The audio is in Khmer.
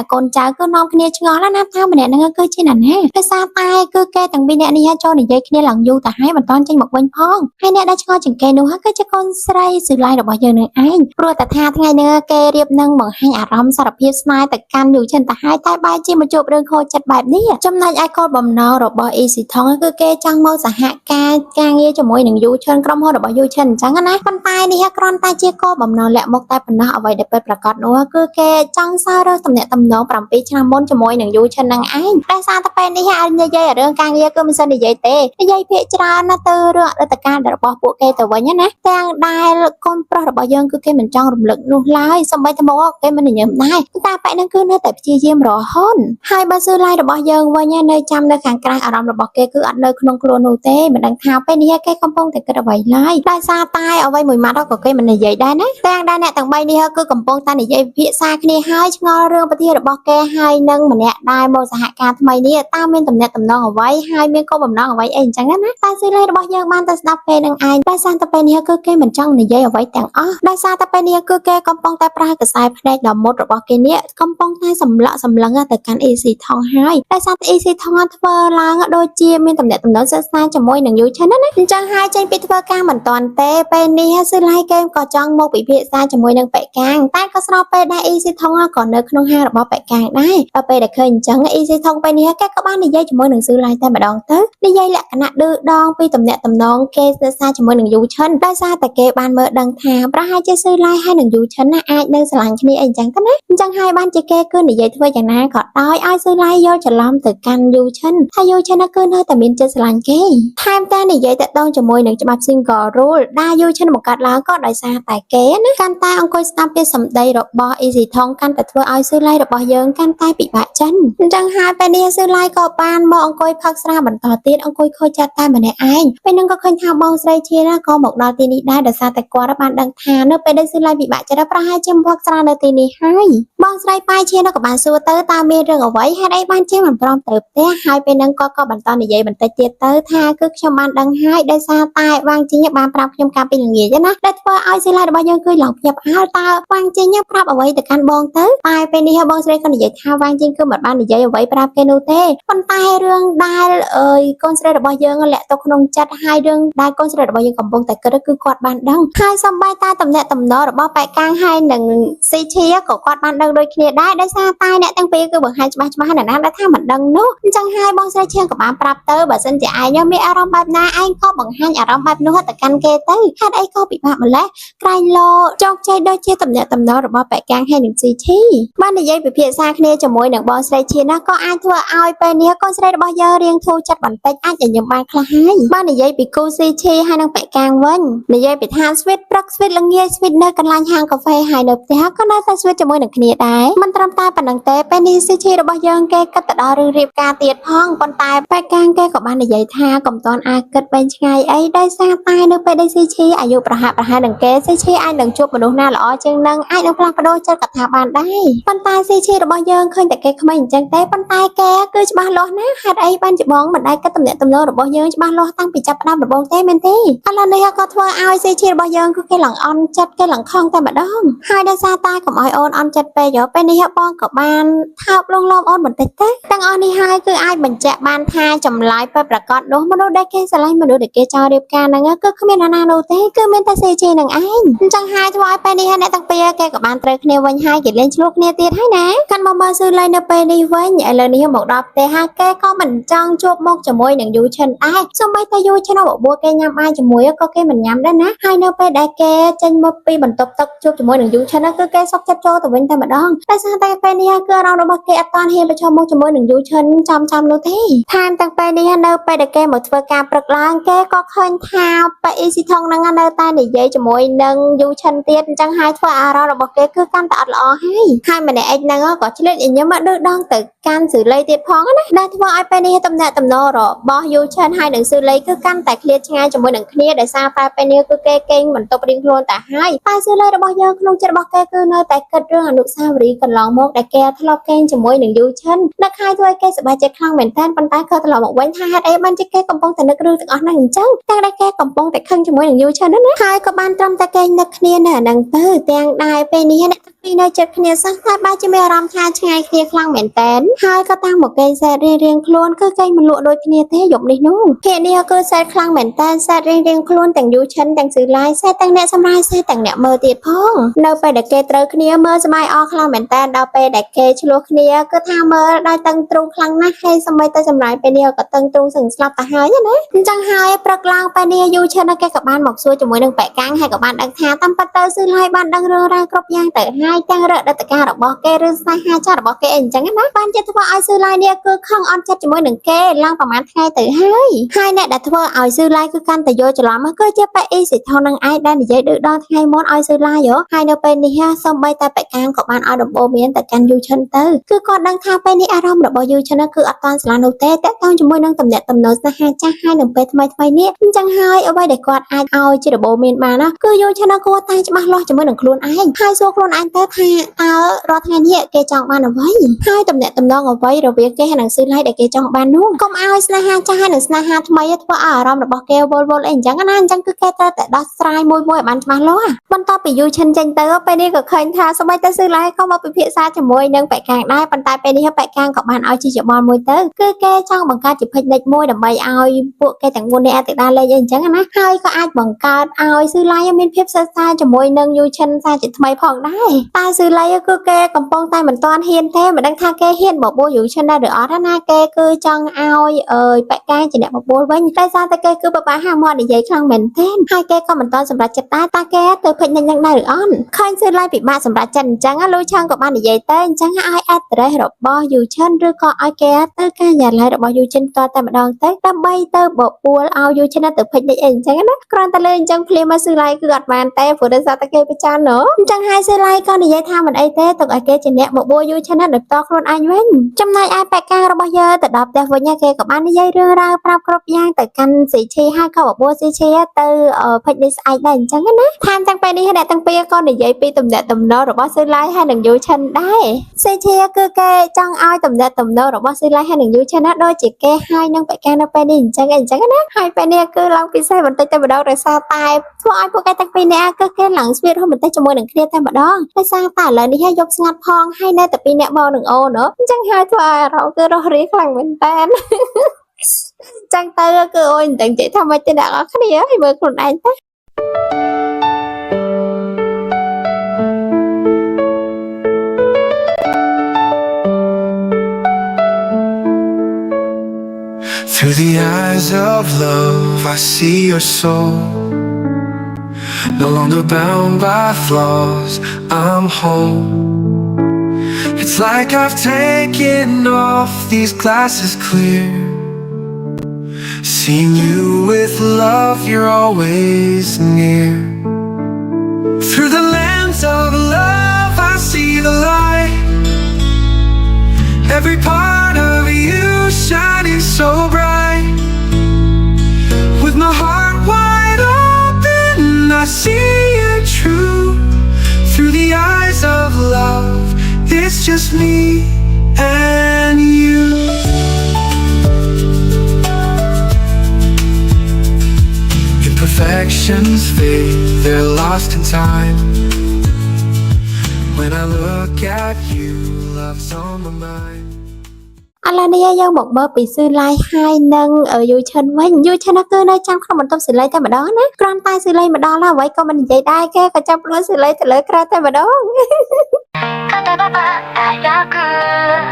ឯកូនចៅគឺនាំគ្នាឆ្ងល់ណាស់ថាម្នាក់ហ្នឹងគឺជាអ្នកណាដោយសារតែគឺគេទាំងពីរនាក់នេះចូលនិយាយគ្នាឡើងយូរទៅហើយមិនតាន់ចេញមកវិញផងហើយអ្នកដែលឆ្ងល់ជាងគេនោះគឺជាកូនស្រីស៊ឺឡៃរបស់យើងនឹងឯងព្រោះតែថាថ្ងៃនេះគេរៀបនឹងបង្ហាញអារម្មណ៍សារភាពស្នេហ៍ទៅកាន់យូឈិនទៅហើយតែបែរជាមកជួបរឿងខូចចិត្តបែបនេះចំណែកឯកូនបំណងរបស់អ៊ីស៊ីថងគឺគេចង់មកសហការការងារជាមួយនឹងយូឈិនក្រុមហ៊ុនរបស់យូឈិនអញ្ចឹងណាប៉ុន្តែនេះគ្រាន់តែជាគោលបំណងលាក់មុខតែប៉ុណ្ណោះអ្វីដែលពិតប្រាកដនោះគឺគេចង់សើរើទំនាក់ទំនង7ឆ្នាំមុនជាមួយនឹងយូឈិននឹងឯងដោយសារតែពេលនេះឲ្យនិយាយរឿងការងារគឺមិនសូវនិយាយទេនិយាយភាគច្រើនណាទៅរឿងអតីតកាលរបស់ពួកគេទៅវិញណាទាំងដែលកូនប្រុសរបស់យើងគឺគេមិនចង់រំលឹកនោះឡើយសម្បីតែមកគេមិនញញឹមដែរតែបែបហ្នឹងគឺនៅតែព្យាយាមរហូតហើយបើស៊ឺឡៃរបស់យើងវិញនៅចាំនៅខាងក្រៅអារម្មណ៍របស់គេគឺអត់នៅក្នុងខ្លួននោះទេមិនដឹងថាពេលនេះគេកំពុងតែគិតអ្វីឡើយដោយសារតែអ្វីមួយម៉ាត់ក៏គេមិននិយាយដែរណាទាំងដែលអ្នកទាំង3នេះគឺកំពុងតែនិយាយពិភាក្សាគ្នាហើយឆ្ងល់រឿងប្រធានរបស់គេហើយនឹងម្នាក់ដែលមកសហការថ្មីនេះតើមានតំណែងតំណងអ្វីហើយមានគោលបំណងអ្វីអីអញ្ចឹងណាតែស៊ឺឡៃរបស់យើងបានតែស្ដាប់ពេលនឹងឯងដោយសារតែពេលនេះគឺគេមិនចង់និយាយអ្វីទាំងអស់ដោយសារតែពេលនេះគឺគេកំពុងតែប្រើខ្សែភ្នែកដ៏មុតរបស់គេនេះកំពុងតែសម្លក់សម្លឹងទៅកាន់ AC ថងហើយដោយសារតែ AC ថងធ្វើឡើងដូចជាមានតំណែងតំណងសិក្សាជាមួយនឹងយូឆិនណាអញ្ចឹងហើយចេញពីធ្វើការមិនតាន់ទេពេលនេះស៊ឺឡៃគេក៏ចង់មកពិភាក្សាជាមួយនឹងប៉ែកាងតែក៏ស្របពេលដែរ AC ថងក៏នៅក្នុងហាងរបស់ប៉ែកាងដែរដល់ពេលដែលឃើញអញ្ចឹង AC ថងពេលនេះគេក៏បាននិយាយជាមួយនឹងស៊ឺឡៃតែម្ដងទៅនិយាយលក្ខណៈឌឺដងពីតំណែងតំណងគេសិក្សាជាមួយនឹងយូឈិនដោយសារតែគេបានមើលដឹងថាប្រហែលជាស៊ឺឡៃហើយនឹងយូឈិនណាអាចនៅស្រឡាញ់គ្នាអីអញ្ចឹងទៅណាអញ្ចឹងហើយបានជាគេគឺនិយាយធ្វើយ៉ាងណាក៏ដោយឲ្យស៊ឺឡៃយល់ច្រឡំទៅកាន់យូឈិនថាយូឈិនគឺនៅតែមានចិត្តស្រឡាញ់គេថែមតែនិយាយតាក់ទងជាមួយនឹងច្បាប់ single rule ដែលយូឈិនបង្កើតឡើងក៏ដោយសារតែគេណាកាន់តែអង្គុយស្ដាប់ពីសម្ដីរបស់ Easy ថងកាន់តែធ្វើឲ្យស៊ឺឡៃរបស់យើងកាន់តែពិបាកចិនអញ្ចឹងហើយពេលនេះស៊ឺឡៃក៏បានមកអង្គុយផឹកស្រាបន្តទៀតអង្គុយខូចចិត្តតែម្នាក់ឯងពេលហ្នឹងក៏ឃើញថាបងស្រីជាណាក៏មកដល់ទីនេះដែរដោយសារតែគាត់បានដឹងថានៅពេលដែលស៊ឺឡៃពិបាកចិត្តប្រហែលជាមកផឹកស្រានៅទីនេះហើយបងស្រីប៉ាយជាណាក៏បានសួរទៅតើមានរឿងអ្វីហេតុអីបានជាមិនព្រមទៅផ្ទះហើយពេលហ្នឹងគាត់ក៏បន្តនិយាយបន្តិចទៀតទៅថាគឺខ្ញុំបានដឹងហើយដោយសារតែវាងជីងបានប្រាប់ខ្ញុំកាលពីល្ងាចណាដែលធ្វើឲ្យស៊ឺឡៃរបស់យើងគឺឡើងភ្ញាក់ផ្អើលតើវាងជីងប្រាប់អ្វីទៅកាន់បងទៅតែពេលនេះបងស្រីក៏និយាយថាវាងជីងគឺមិនបាននិយាយអ្វីប្រាប់គេនោះទេប៉ុន្តែរឿងដែលអើយកូនស្រីរបស់យើងលាក់ទៅក្នុងចិត្តហើយរឿងដែលកូនស្រីរបស់យើងកំពុងតែគិតគឺគាត់បានដឹងហើយសំបីតែតំណាក់តំណរបស់ប៉ែកាងហើយនឹងស៊ីឈីក៏គាត់បានដឹងដូចគ្នាដែរដោយសារតែអ្នកទាំងពីរគឺបង្ហាញច្បាស់ច្បាស់ណាស់ណាដែលថាមិនដឹងនោះអញ្ចឹងហើយបងស្រីឈៀងក៏បានប្រាប់ទៅបើសិនជាឯងមានអារម្មណ៍បែបណាឯងក៏បង្ហាញអារម្មណ៍បែបនោះទៅកាន់គេទៅហេតុអីក៏ពិបាកម្លេះក្រែងលោចោកចៃដូចជាតំណាក់តំណរបស់ប៉ែកាងហើយនឹងស៊ីឈីបាននិយាយពិភាក្សាគ្នាជាមួយនឹងបងស្រីឈៀនណាក៏អាចធ្វើឲ្យពេលនេះកូនស្រីរបស់យើងរៀងធូរចិត្តបន្តិចអាចញញឹមបានខ្លះហើយបាននិយាយពីគូស៊ីឈីហើយនឹងប៉ែកាងវិញនិយាយពីថា sweet ព្រឹក sweet ល្ងាច sweet នៅកន្លែងហាងកាហ្វេហើយនៅផ្ទះក៏នៅតែ sweet ជាមួយនឹងគ្នាដែរមិនត្រឹមតែប៉ុណ្្នឹងទេពេលនេះស៊ីឈីរបស់យើងគេគិតទៅដល់រឿងរៀបការទៀតផងប៉ុន្តែប៉ែកាងគេក៏បាននិយាយថាកុំតន់អាចគិតវែងឆ្ងាយអីដោយសារតែនៅពេលដែលស៊ីឈីអាយុប្រហាក់ប្រហែលនឹងគេស៊ីឈីអាចនឹងជួបមនុស្សណាល្អជាងនឹងអាចនឹងផ្លាស់ប្ដូរចិត្តកថាបានដែរប៉ុន្តែស៊ីឈីរបស់យើងឃើញតែគេក្មេងអញ្ចឹងទេប៉ុន្តែគេគឺច្បាស់លាស់ណាស់ហេតុអីបានជាបងមិនដែលគិតតំណែងតំណងរបស់យើងច្បាស់លាស់តាំងពីចាប់ផ្ដើមដំបូងទេមែនទេឥឡូវនេះក៏ធ្វើឲ្យស៊ីឈីរបស់យើងគឺគេឡើងអន់ចិត្តគេឡើងខឹងតែម្ដងហើយដោយសារតែកុំឲ្យអូនអន់ចិត្តពេកយោពេលនេះបងក៏បានថោបលងលោមអូនបន្តិចទៅទាំងអស់នេះហើយគឺអាចបញ្ជាក់បានថាចម្លើយពិតប្រាកដនោះមនុស្សដែលគេស្រឡាញ់មនុស្សដែលគេចង់រៀបការហ្នឹងគឺគ្មាននរណានោះទេគឺមានតែស៊ីឈីនឹងឯងអញ្ចឹងហើយធ្វើឲ្យពេលនេះអ្នកទាំងពីរគេក៏បានត្រូវគ្នាវិញហើយគេលេងឆ្លោះគ្នាទៀតហើយណាកាន់មកមើលស៊ឺឡៃនៅពេលនេះវិញឥឡូវនេះមកដល់ផ្ទះហើយគេក៏មិនចង់ជួបមុខជាមួយនឹងយូឈិនដែរសូម្បីតែយូឈិនបបួលគេញ៉ាំបាយជាមួយក៏គេមិនញ៉ាំដែរណាហើយនៅពេលដែលគេចេញមកពីបន្ទប់ទឹកជួបជាមួយនឹងយូឈិនគឺគេសុកចិត្តចូលទៅវិញតែម្ដងដោយសារតែពេលនេះគឺអារម្មណ៍របស់គេអត់តាន់ហ៊ានប្រឈមមុខជាមួយនឹងយូឈិនចំចំនោះទេថែមទាំងពេលនេះនៅពេលដែលគេមកធ្វើការព្រឹកឡើងគេក៏ឃើញថាប៉ាអ៊ីស៊ីថងហ្នឹងនៅតែនិយាយជាមួយនឹងយូឈិនទៀតអញ្ចឹងហើយធ្វើអារម្មណ៍របស់គេគឺកាន់តែអត់ល្អហើយហើយម្នាក់ឯងហ្នឹងក៏ឆ្លៀតញញឹមឌឺដងទៅកាន់ស៊ឺលីទៀតផងណាដែលធ្វើឲ្យពេលនេះតំណាក់តំណរបស់យូឈិនហើយនិងស៊ឺលីគឺកាន់តែឃ្លាតឆ្ងាយជាមួយនឹងគ្នាដោយសារតែពេលនេះគឺគេកេងបន្ទប់រៀងខ្លួនតែហើយតែស៊ឺលីរបស់យើងក្នុងចិត្តរបស់គេគឺនៅតែគិតរឿងអនុស្សាវរីយ៍កន្លងមកដែលគេធ្លាប់កេងជាមួយនឹងយូឈិននឹកហើយធ្វើឲ្យគេសប្បាយចិត្តខ្លាំងមែនតើប៉ុន្តែក៏ត្រឡប់មកវិញថាហេតុអីបានជាគេកំពុងតែនឹករឿងទាំងអស់ហ្នឹងអញ្ចឹងទាំងដែលគេកំពុងតែខឹងជាមួយនឹងយូឈិនណាហើយក៏បានត្រឹមតែគេនឹកគ្នានៅអាហ្នឹងទៅទាំងដែរពេលនេះអ្នក ពីនៅចិត្តគ្នាសោះតែបែរជាមានអារម្មណ៍ថាឆ្ងាយគ្នាខ្លាំងមែនតើហើយក៏តាំងមកគេសែតរៀងរៀងខ្លួនគឺគេមិនលក់ដូចគ្នាទេយប់នេះនោះភាគនេះគឺសែតខ្លាំងមែនតើសែតរៀងរៀងខ្លួនទាំងយូឈិនទាំងស៊ឺឡាយសែតទាំងអ្នកសម្រាយសែតទាំងអ្នកមើលទៀតផងនៅពេលដែលគេត្រូវគ្នាមើលស្បាយអស់ខ្លាំងមែនតើដល់ពេលដែលគេឆ្លោះគ្នាគឺថាមើលដល់តឹងទ្រូងខ្លាំងណាស់ហើយសម្បីតែសម្រាយពេលនេះក៏តឹងទ្រូងសឹងស្លាប់ទៅហើយណាអញ្ចឹងហើយព្រឹកឡើងពេលនេះយូឈិនគេក៏បានមកសួរជាមួយនឹងប៉ែកាំងហើយក៏បានដឹងថាតាមពិតទៅស៊ឺឡាយបានដឹងរឿងរ៉ាវគ្រប់យ៉ាងទៅហើយទាំងរដិតការរបស់គេរឿងស្នេហាចាស់របស់គេអីអញ្ចឹងណាបានជាធ្វើឲ្យស៊ឺឡាយនេះគឺខឹងអន់ចិត្តជាមួយនឹងគេឡើងប្រហែលថ្ងៃទៅហើយហើយអ្នកដែលធ្វើឲ្យស៊ឺឡាយគឺកាន់តែយល់ច្រឡំគឺជាប៉ែអ៊ីស៊ីថននឹងឯងដែលនិយាយឌឺដងថ្ងៃមុនឲ្យស៊ឺឡាយហ៎ហើយនៅពេលនេះសូម្បីតែប៉ែកាំងក៏បានឲ្យដំបូន្មានទៅកាន់យូឈិនទៅគឺគាត់ដឹងថាពេលនេះអារម្មណ៍របស់យូឈិនគឺអត់តាន់ស្លានោះទេតាក់ទងជាមួយនឹងតំណែងតំណងស្នេហាចាស់ហើយនឹងពេលថ្មីថ្មីនេះអញ្ចឹងហើយអ្វីដែលគាត់អាចឲ្យជាដំបូន្មានបានណាគឺយូឈិនគួរតែច្បាស់លាស់ជាមួយនឹងខ្លួនឯងហើយសួរខ្លួនឯងទៅថាតើរាល់ថ្ងៃនេះគេចង់បានអ្វីហើយតំណែងតំណងអ្វីរវាងគេហើយនឹងស៊ឺឡៃដែលគេចង់បាននោះកុំឲ្យស្នេហាចាស់ហើយនឹងស្នេហាថ្មីធ្វើឲ្យអារម្មណ៍របស់គេវល់វល់អីអញ្ចឹងណាអញ្ចឹងគឺគេត្រូវតែដោះស្រាយមួយមួយឲ្យបានច្បាស់លាស់បន្ទាប់ពីយូឈិនចេញទៅពេលនេះក៏ឃើញថាសម្បីតែស៊ឺឡៃក៏មកពិភាក្សាជាមួយនឹងប៉ែកាងដែរប៉ុន្តែពេលនេះប៉ែកាងក៏បានឲ្យជាយោបល់មួយទៅគឺគេចង់បង្កើតជា picnic មួយដើម្បីឲ្យពួកគេទាំង4នាក់អាចទៅដើរលេងអីអញ្ចឹងណាហើយក៏អាចបង្កើតឲ្យស៊ឺឡៃមានភាពសិក្សាជាមួយនឹងយូឈិនសាជាថ្មីផងដែរតែស៊ឺឡៃគឺគេកំពុងតែមិនទាន់ហ៊ានទេមិនដឹងថាគេហ៊ានបបួលយូឈិនដែរឬអត់ណាគេគឺចង់ឲ្យអើយប៉ែកាងជាអ្នកបបួលវិញតែសារតែគេគឺបបាហាមាត់និយាយខ្លាំងមែនទែនហើយគេក៏មិនទាន់សម្រេចចិត្តដែរតើគេទៅ picnic នឹងដែរឬអត់ឃើញស៊ឺឡៃពិបាកសម្រេចចិត្តអញ្ចឹងលូឆាងក៏បាននិយាយទៅអញ្ចឹងឲ្យ address របស់យូឈិនឬក៏ឲ្យគេទៅការិយាល័យរបស់យូឈិនផ្ទាល់តែម្ដងទៅដើម្បីទៅបបួលឲ្យយូឈិនទៅ picnic អីអញ្ចឹងណាគ្រាន់តែលើអញ្ចឹងភ្លាមមកស៊ឺឡៃគឺអត់បានទេព្រោះដោយសារតែគេប្រច័នណអញ្ចឹងហើយស៊ឺឡៃក៏និយាយថាមិនអីទេទុកឲ្យគេជាអ្នកបបួលយូឈិនដោយផ្ទាល់ខ្លួនឯងវិញចំណែកឯប៉ែការបស់យើងទៅដល់ផ្ទះវិញគេក៏បាននិយាយរឿងរ៉ាវប្រាប់គ្រប់យ៉ាងទៅកាន់ស៊ីឈីហើយក៏បបួលស៊ីឈីទៅ picnic ស្អែកដែរអញ្ចឹងណាថែមទាំងពេលនេះអ្នកទាំងពីរក៏និយាយពីទំនាក់ទំនងរបស់ស៊ឺឡៃហើយនិងយូឈិនដែរស៊ីឈីគឺគេចង់ឲ្យទំនាក់ទំនងរបស់ស៊ឺឡៃហើយនិងយូឈិនណាដូចជាគេហើយនឹងប៉ែកានៅពេលនេះអញ្ចឹងអីអញ្ចឹងណាហើយពេលនេះគឺឡើងពិសេសបន្តិចតែម្ដងដោយសារតែធ្វើឲ្យពួកគេទាំងពីរនាក់គឺគេឡើងស្វីតហូបបន្តិចជាមួយនឹងគ្នាតែម្ដងដោយសារតែឥឡូវនេះយប់ស្ងាត់ផងហើយនៅតែពីរនាក់បងនឹងអូនអញ្ចឹងហើយធ្វើឲ្យអារម្មណ៍គឺរស់រាយខ្លាំងមែនតើចឹងទៅគឺអូយមិនដឹងនិយាយថាម៉េចទេអ្នកនរគ្នាហើយមើលខ្លួនឯងទៅ Through the eyes of love, I see your soul. No longer bound by flaws, I'm whole. It's like I've taken off these glasses clear. Seeing you with love, you're always near. Through the lens of love, I see the light. Every part of you shining so bright. With my heart wide open, I see you true. Through the eyes of love, it's just me and you. Imperfections fade, they're lost in time. When I look at you, love's on my mind. ឥឡូវនេះយើងមកមើលពីស៊ឺឡៃហើយនឹងយូឈិនវិញយូឈិនគឺនៅចាំក្នុងបន្ទប់ស៊ឺឡៃតែម្ដងណាគ្រាន់តែស៊ឺឡៃមកដល់ហើយអ្វីក៏មិននិយាយដែរគេក៏ចាប់ខ្លួនស៊ឺឡៃទៅលើក្រែតែម្ដង 言葉早く